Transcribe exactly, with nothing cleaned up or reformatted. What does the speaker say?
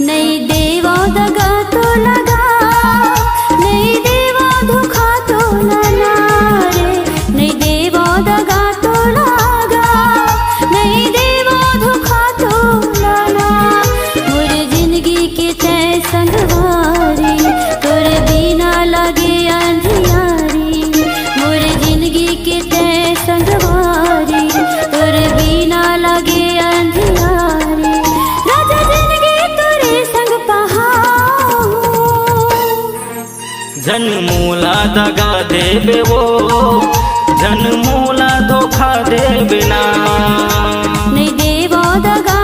नइ देवो दगा तो लगा, नइ देवो धोखा तो लगा रे, नइ देवो दगा तो लगा, नइ देवो धोखा तो लगा। मोर जिंदगी के तैं संगवारी, तोर बिना लगे अंधियारी। मोर जिंदगी के तैं संगवारी, तोर बिना लगे अंधियारी। राजा जिंदगी तोरे संग पहाऊं। झन मोला दगा देबे वो, झन मोला धोखा देबे ना। नइ देवो दगा